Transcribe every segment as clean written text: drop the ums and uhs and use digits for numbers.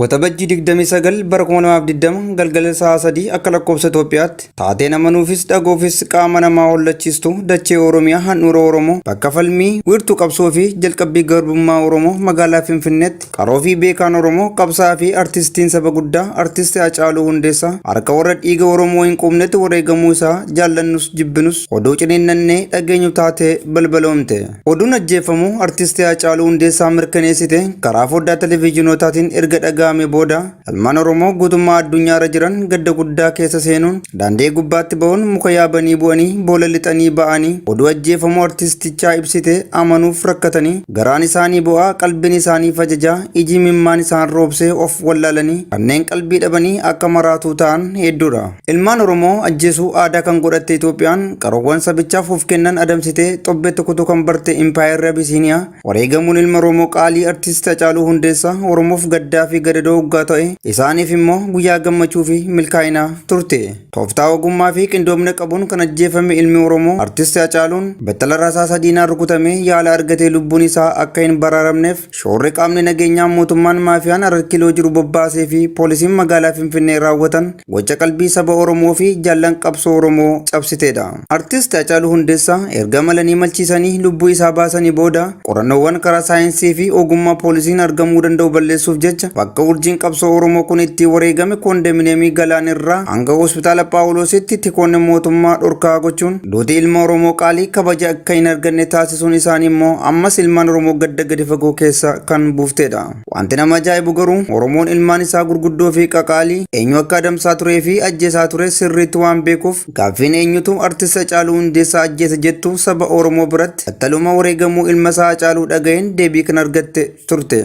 Waxabajjii 29 bara 2020 galgala sa'a 3 akka lakkoofsa Itoophiyaatti taateen amanuufis dhaga'uufis qaama namaa hollachiistu dachee Oromiyaa handhuura Oromoo bakka falmii wiirtuu qabsoo fi jalqabbii garbummaa Oromoo magaalaa Finfinneetti qaroo fi beekaan Oromoo qabsaa'aa fi artistiin saba guddaa artisti Hacaaluu Hundeessaa harka warra dhiiga Oromoo hin quubnetti wareegamuu isaa jaallannus jibbinus oduu ciniinnannee dhageenyu taatee balbaloomte. Oduun ajjeefamuu Artisti Haacaaluu Hundeessaa mirkaneessite karaa foddaa televizyinootaatiin erga dhaga'ame booda ilmaan Oromoo guutummaa addunyaarra jiran gadda guddaa keessa seenuun daandii gubbaatti ba'uun muka yaabanii bu'anii boola lixanii ba'anii oduu ajjeefamuu artistichaa ibsite amanuuf rakkatanii garaan isaanii bo'aa qalbiin isaanii fajajaa iji imimmaan isaan roobsee of wallaalanii kanneen qalbii dhabanii akka maraatuu ta'an hedduudha. Ilmaan Oromoo ajjeesuu aadaa kan godhatte Itoophiyaan qaroowwan sabichaaf of kennan adamsitee xobbeetti kutuu kan barte Impaayerri Abisiiniyaa wareegamuun ilma Oromoo qaalii Artiist Hacaaluu Hundeessaa Oromoof gaddaa fi gadadoo hoggaa ta'e isaaniif immoo guyyaa gammachuu fi milkaa'inaa turte. Tooftaa ogummaa fi qindoomina qabuun kan ajjeefame ilmi Oromoo Artiist Hacaaluun battala rasaasa diinaan rukutamee yaala argatee lubbuun isaa akka hin baraaramneef Shoorri qaamni nageenyaa mootummaan maafiyaan Arat Kiiloo jiru bobbaasee fi poolisiin magaalaa Finfinnee raawwatan gocha qalbii saba Oromoo fi jaallan qabsoo Oromoo cabsiteedha. Artist Hacaaluu Hundeessaa erga malanii malchiisanii lubbuu isaa baasanii booda qorannoowwan karaa saayinsii fi ogummaa poolisiin argamuu danda'u balleessuuf jecha bakka urjiin qabsoo Oromoo kun itti wareegame koondominiyeemii Galaan irraa hanga hospitaala Phaawuloositti tikoonni mootummaa dhorkaa gochuun Duuti ilma Oromoo qaalii kabaja akka hin arganne taasisuun isaanii immoo ammas ilmaan Oromoo gadda gadi fagoo keessa kan buuftedha. Wanti nama ajaa'ibu garuu Oromoon ilmaan isaa gurguddoo fi qaqaalii eenyu akka adamsaa turee fi ajjeesaa ture sirriitti waan beekuuf gaaffiin eenyutu artist Hacaaluu Hundeessaa ajjeese jettu saba Oromoo biratti battaluma wareegamuu ilma isaa Hacaaluu dhaga'een deebii kan argatte turte.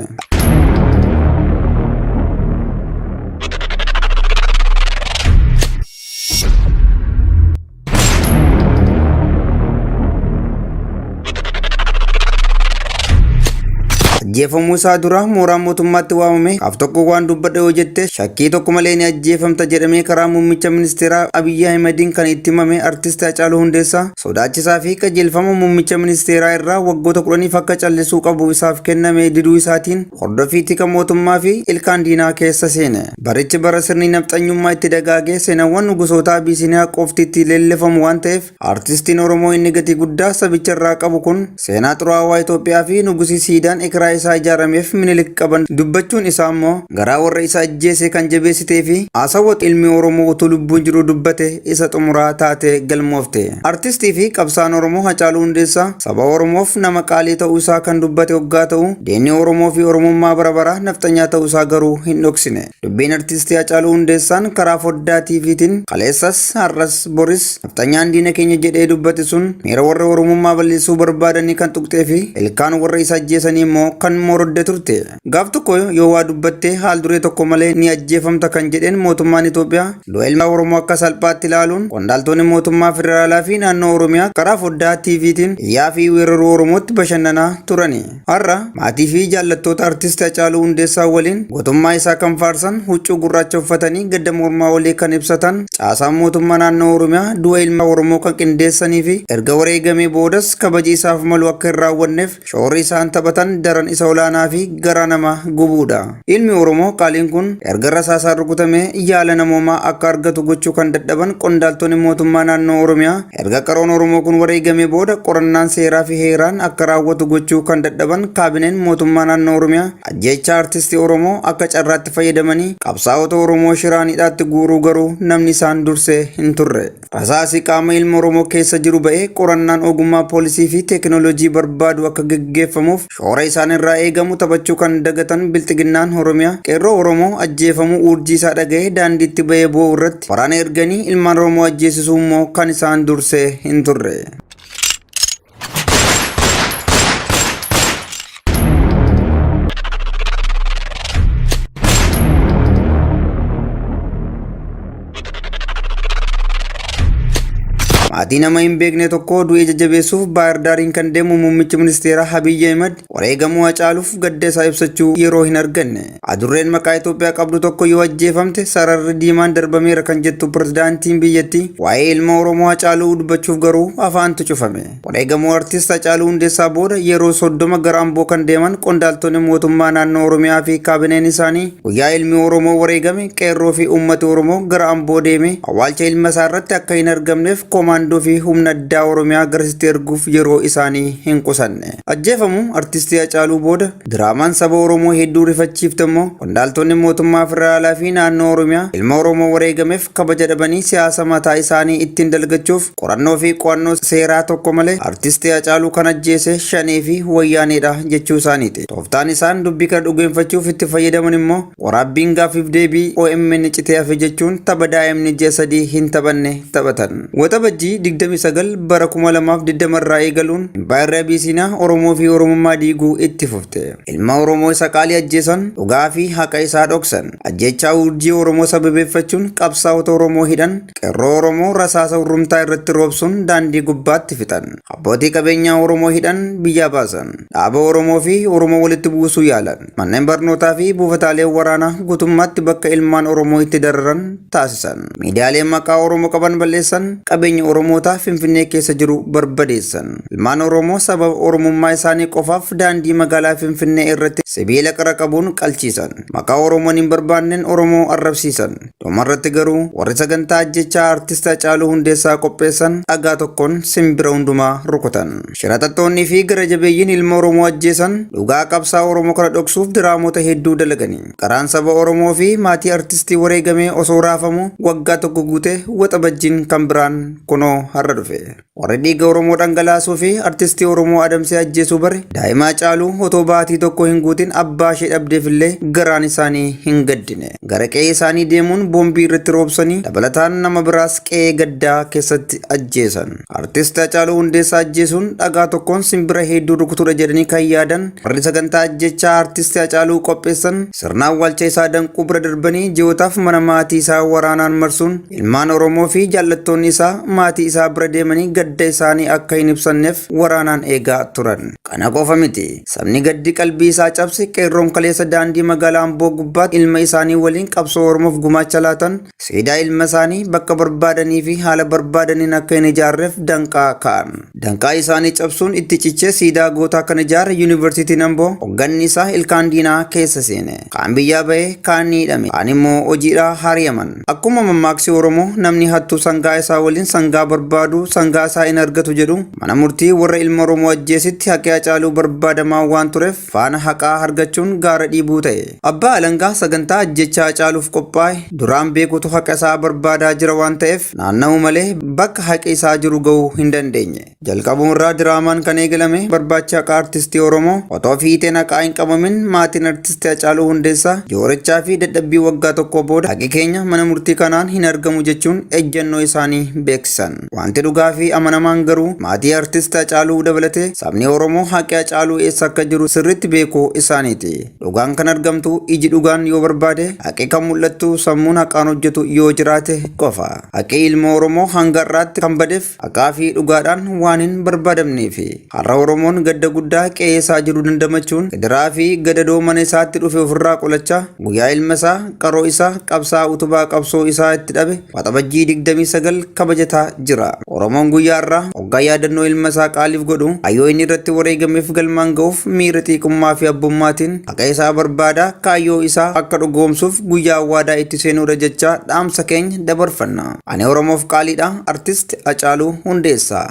Ajjeefamuu isaa dura mooraa mootummaatti waamame af tokko waan dubbadha yoo jette shakkii tokko malee ni ajjeefamta jedhamee karaa muummicha ministeeraa Abiyyi Ahimadiin kan itti himame artist Hacaaluu Hundeessaa sodaachisaa fi qajeelfama muummicha ministeeraa irraa waggoota kudhaniif akka callisuu qabu isaaf kenname diduu isaatiin hordoffii tika mootummaa fi ilkaan diinaa keessa seene. Barichi bara sirni nafxanyummaa itti dagaagee seenawwan nugusoota Abisiiniyaa qofti itti leellifamu waan ta'eef artistiin Oromoo inni gatii guddaa sabicha irraa qabu kun seenaa xuraawaa Itoophiyaa fi nugusii siidaan ekeraa isaa ijaarameef Minilik qaban dubbachuun isaa immoo garaa warra isa ajjeese kan jabeessitee fi haasawwa ilmi Oromoo utuu lubbuun jiru dubbate isa xumuraa taate galmoofte. Artistii fi qabsaan Oromoo Hacaaluu Hundeessaa saba Oromoof nama qaalii ta'uu isaa kan dubbate hoggaa ta'u Diinni Oromoo fi Oromummaa bara baraa nafxanyaa ta'uu isaa garuu hin dhoksine. Dubbiin artistii Hacaaluu Hundeessaan karaa foddaa TVtiin kaleessas har'as boris nafxanyaan diina keenya jedhee dubbate sun miira warra Oromummaa balleessuu barbaadanii kan tuqxee fi ilkaan warra isa ajjeesanii immoo kan morodde turte. Gaaf tokko yoo waa dubbatte haal duree tokko malee ni ajjeefamta kan jedheen mootummaan Itoophiyaa Du'a ilma Oromoo akka salphaatti ilaaluun qondaaltonni mootummaa federaalaa fi naannoo Oromiyaa karaa foddaa TVtiin iyyaa fi weeraruu Oromootti bashannanaa turani. Har'a maatii fi jaallattoota artist Hacaaluu Hundeessaa waliin gootummaa isaa kan faarsan huccuu gurraacha uffatanii gadda mormaa olii kan ibsatan caasaan mootummaa naannoo Oromiyaa du'a ilma Oromoo kan qindeessanii fi erga wareegamee boodas kabaji isaaf malu akka hin raawwanneef Shoorri isaan taphatan daran isa olaanaa fi garaa nama gubuudha. Ilmi Oromoo qaaliin kun erga rasaasaan rukutamee yaala namoomaa akka argatu gochuu kan dadhaban qondaaltonni mootummaa naannoo Oromiyaa erga qaroon Oromoo kun wareegamee booda qorannaan seeraa fi heeraan akka raawwatu gochuu kan dadhaban kaabineen mootummaa naannoo Oromiyaa ajjeechaa artistii Oromoo akka carraatti fayyadamanii qabsaa'ota Oromoo shiraan hidhaatti guuruu garuu namni isaan dursee hin turre. Rasaasi qaama ilma Oromoo keessa jiru ba'ee qorannaan ogummaa poolisii fi teekinooloojii barbaadu akka geggeeffamuuf shoora isaan irraa eegamu taphachuu kan dagatan Bilxiginnaan Oromiyaa qeerroo Oromoo ajjeefamuu urjii isaa dhaga'ee daandiitti ba'ee boo'u irratti waraana erganii ilmaan Oromoo ajjeesisuu immoo kan isaan dursee hin turre. Maatii nama hin beekne tokko du'ee jajjabeessuuf Baahir Daariin kan deemu muummichi ministeeraa Abiy Ahimad wareegamuu Hacaaluuf gadda isaa ibsachuu yeroo hin arganne. Adurreen maqaa Itoophiyaa qabdu tokko yoo ajjeefamte sararri diimaan darbameera kan jettu pirezidaantiin biyyattii waa'ee ilma Oromoo Hacaaluu dubbachuuf garuu afaantu cufame. Wareegamuu artist Hacaaluu Hundeessaa booda yeroo 30 gara Amboo kan deeman qondaaltonni mootummaa naannoo Oromiyaa fi kaabineen isaanii guyyaa ilmi Oromoo wareegame qeerroo fi uummati Oromoo gara Amboo deeme awwaalcha ilma isaa irratti akka hin argamneef koomaandoo fi humna addaa Oromiyaa garasitti erguuf yeroo isaanii hin qusanne. Ajjeefamuu artistii Hacaaluu booda diraamaan saba Oromoo hedduu rifachiifte immoo qondaaltonni mootummaa federaalaa fi naannoo Oromiyaa ilma Oromoo wareegameef kabaja dhabanii siyaasa mataa isaanii ittiin dalgachuuf qorannoo fi qo'annoo seeraa tokko malee artistii Hacaaluu kan ajjeese Shanee fi Wayyaaneedha jechuu isaaniiti. Tooftaan isaan dubbii kana dhugeeffachuuf itti fayyadaman immoo waraabbiin gaaffiif deebii OMN citee hafe jechuun tapha daa'imni ji'a 3 hin taphanne taphatan. Waxabajjii 29 bara 2020 irraa eegaluun Impaayerri Abiisiinaa Oromoo fi Oromummaa diiguu itti fufte. Ilma Oromoo isa qaalii ajjeesan, dhugaa fi haqa isaa dhoksan. Ajjeechaa urjii Oromoo sababeeffachuun qabsaa'ota Oromoo hidhan, qeerroo Oromoo rasaasa hurrumtaa irratti roobsuun daandii gubbaatti fixan. Abbootii qabeenyaa Oromoo hidhan, biyyaa baasan. Dhaaba Oromoo fi Oromoo walitti buusuu yaalan. Manneen barnootaa fi buufataaleen waraanaa guutummaatti bakka ilmaan Oromoo itti dararan taasisan. Miidiyaalee maqaa Oromoo qaban balleessan, qabeenya Oromootaa Finfinnee keessa jiru barbadeessan. Ilmaan Oromoo sababa Oromummaa isaanii qofaaf daandii magaalaa Finfinnee irratti sibiila qara qabuun qalchiisan. Maqaa Oromoon hin barbaanneen Oromoo arrabsiisan. Dhumarratti garuu warri sagantaa ajjechaa artist Hacaaluu Hundeessaa qopheessan dhagaa tokkoon simbira hundumaa rukutan. Shira xaxxoonnii fi gara jabeeyyiin ilma Oromoo ajjeesan dhugaa qabsaa Oromoo kana dhoksuuf diraamota hedduu dalagani. Qaraan saba Oromoo fi maatii artistii wareegamee osoo raafamu waggaa tokko guute Waxabajjiin kan biraan kunoo har'a dhufe. Warri dhiiga Oromoo dhangalaasuu fi artistii Oromoo adamsee ajjeesuu bare daa'ima Hacaaluu otoo baatii tokko hin guutin abbaa ishee dhabdeef illee garaan isaanii hin gaddine. Gara qe'ee isaanii deemuun boombii irratti roobsanii dabalataan nama biraas qe'ee gaddaa keessatti ajjeesan. Artist Hacaaluu Hundeessaa ajjeesuun dhagaa tokkoon simbira hedduu rukutuudha jedhanii kan yaadan warri sagantaa ajjechaa artist Hacaaluu qopheessan sirna awwaalcha isaa danquu bira darbanii ji'ootaaf mana maatii isaa waraanaan marsuun Ilmaan Oromoo fi jaallattoonni isaa maatii isaa bira deemanii gadda isaanii akka hin ibsanneef waraanaan eegaa turan. Kana qofa miti. Sabni gaddi qalbii isaa cabse qeerroon kaleessa daandii magaalaa Amboo gubbaatti ilma isaanii waliin qabsoo Oromoof gumaacha laatan siidaa ilma isaanii bakka barbaadanii fi haala barbaadaniin akka hin ijaarreef danqaa ka'an. Danqaa isaanii cabsuun itti cichee siidaa gootaa kan ijaare Yuunivarsiitiin Amboo hogganni isaa ilkaan diinaa keessa seene. Kaan biyyaa bahe, kaan ni hidhame, kaan immoo hojiidhaa hari'aman. Akkuma mammaaksi Oromoo namni hattuu sangaa isaa waliin sangaa barbaadu sangaa isaa hin argatu jedhu mana murtii warra ilma Oromoo ajjeesitti haqi Hacaaluu barbaadamaa waan tureef faana haqaa argachuun gaara dhiibuu ta'e. Abbaa alangaa sagantaa ajjeechaa Hacaaluuf qophaa'e duraan beekutu haqa isaa barbaadaa jira waan ta'eef naanna'uu malee bakka haqi isaa jiru ga'uu hin dandeenye. Jalqabuma irraa diraamaan kan eegalame barbaacha haqaa artistii Oromoo otoo fiixeen haqaa hin qabamin maatiin artistii Hacaaluu Hundeessaa joorichaa fi dadhabbii waggaa tokkoo booda haqi keenya mana murtii kanaan hin argamu jechuun ejjennoo isaanii beeksisan. Wanti dhugaa fi amanamaan garuu maatii artist Hacaaluu dabalatee sabni Oromoo haqi Hacaaluu eessa akka jiru sirriitti beekuu isaaniiti. Dhugaan kan argamtu iji dhugaan yoo barbaade, haqi kan mul'attu sammuun haqaan hojjetu yoo jiraate qofa. Haqi ilma Oromoo hanga har'aatti kan badeef haqaa fi dhugaadhaan waan hin barbaadamneefi. Har'a Oromoon gadda guddaa qe'ee isaa jiru dandamachuun gidiraa fi gadadoo mana isaatti dhufe ofirraa qolachaa guyyaa ilma isaa, qaroo isaa, qabsaa'aa utubaa qabsoo isaa itti dhabe Waxabajjii 29 kabajataa jira. Oromoon guyyaa har'aa hoggaa yaadannoo ilma isaa qaaliif godhu kaayyoo inni irratti wareegameef galmaan ga'uuf miira xiiqummaa fi abbummaatiin haqa isaa barbaadaa kaayyoo isaa akka dhugoomsuuf guyyaa waadaa itti seenuudha jechaa dhaamsa keenya dabarfanna. Ani Oromoof qaaliidha. Artist Hacaaluu Hundeessaa.